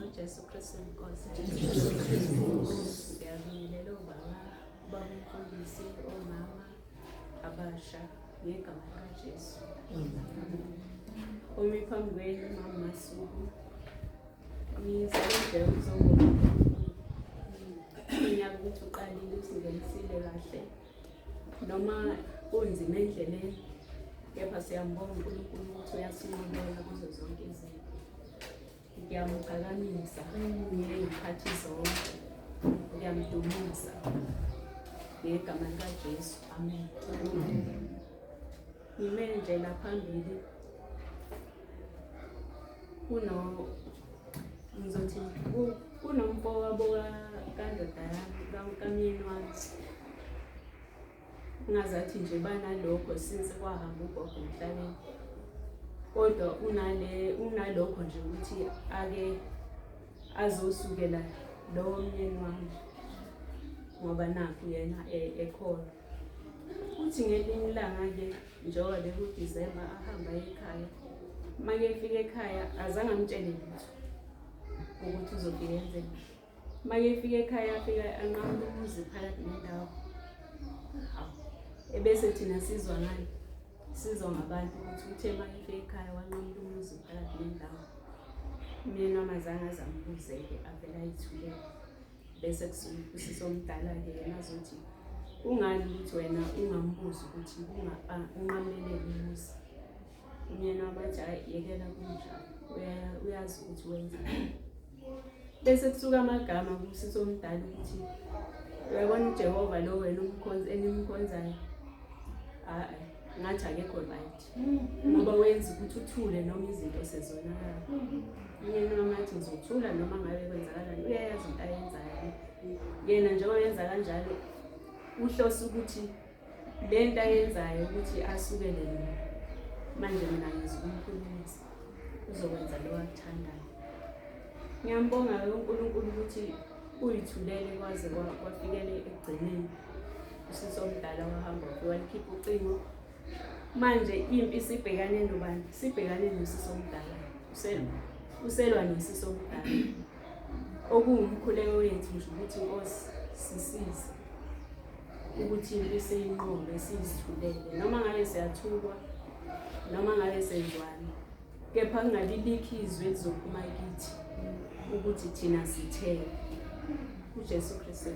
UJesu Kristu Nkosi. Jesu Kristu Nkosi. Ngiyabingelela obaba, ubaba umfundisi, omama abasha ngegama likaJesu. Umi phambi kwenu mama Masuku. Ngizele nje ukuzobonga unyaka ukuthi uqalile usingenisile kahle noma kunzima endleleni kepha siyambonga uNkulunkulu ukuthi uyasinqobela kuzo zonke izinto. Ngiyamuphakamisa ngey'khathi zonke ngiyamdumisa ngegama likaJesu amen. Ngime nje la phambili kuno ngizothi kunomfowabo kandoda yami kamyeni wami ngazathi nje banalokho since kwahamba ugogo emhlabeni kodwa unale unalokho nje ukuthi ake azosukela lowo myeni wami ngoba nakhu yena e, ekhona kuthi ngelinye ilanga-ke njengoba bekuDisemba ahamba ekhaya uma kefika ekhaya azange amtshele lutho ukuthi uzofika enzeni uma kefika ekhaya afika anqamula umuzi phakathi nendawo ebese thina sizwa ngani sizwa ngabantu ukuthi uthe uma efika ekhaya wanqamula umuzi phakathi nendawo umyeni wami azange aze ambuze-ke avele ayithulele bese usisi omdala-ke yena azothi kungani ukuthi wena ungambuzi ukuthi unqamuleleni umuzi umyeni wami athi hhayi yekela kunjalo uyazi ukuthi wenzani bese kusuka amagama kusisi omdala ukuthi uyabona uJehova lo wena umkhonzi enimkhonzayo hayi ngathi akekho right ngoba wenza ukuthi uthule noma izinto sezonakala umyeni wami athi ngizothula noma ngabe kwenzakalani uyayazi into ayenzayo yena njengoba yenza kanjalo uhlose ukuthi le nto ayenzayo ukuthi asukele mina manje mina ngizokumkhulumisa uzokwenza lo akuthandayo ngiyambonga-ke uNkulunkulu ukuthi uyithulele kwaze kwafikele ekugcineni usisi omdala wahamba walikhipha ucingo manje impi sibhekane nobani sibhekane nosisi omdala uselwa nosisi omdala okuwumkhuleko wethu nje ukuthi nkosi sisize ukuthi impi siyinqobe sizithulele noma ngabe siyathukwa noma ngabe senziwani kepha kungabi bikho izwi elizophuma kithi ukuthi thina sithe uJesu Kristu.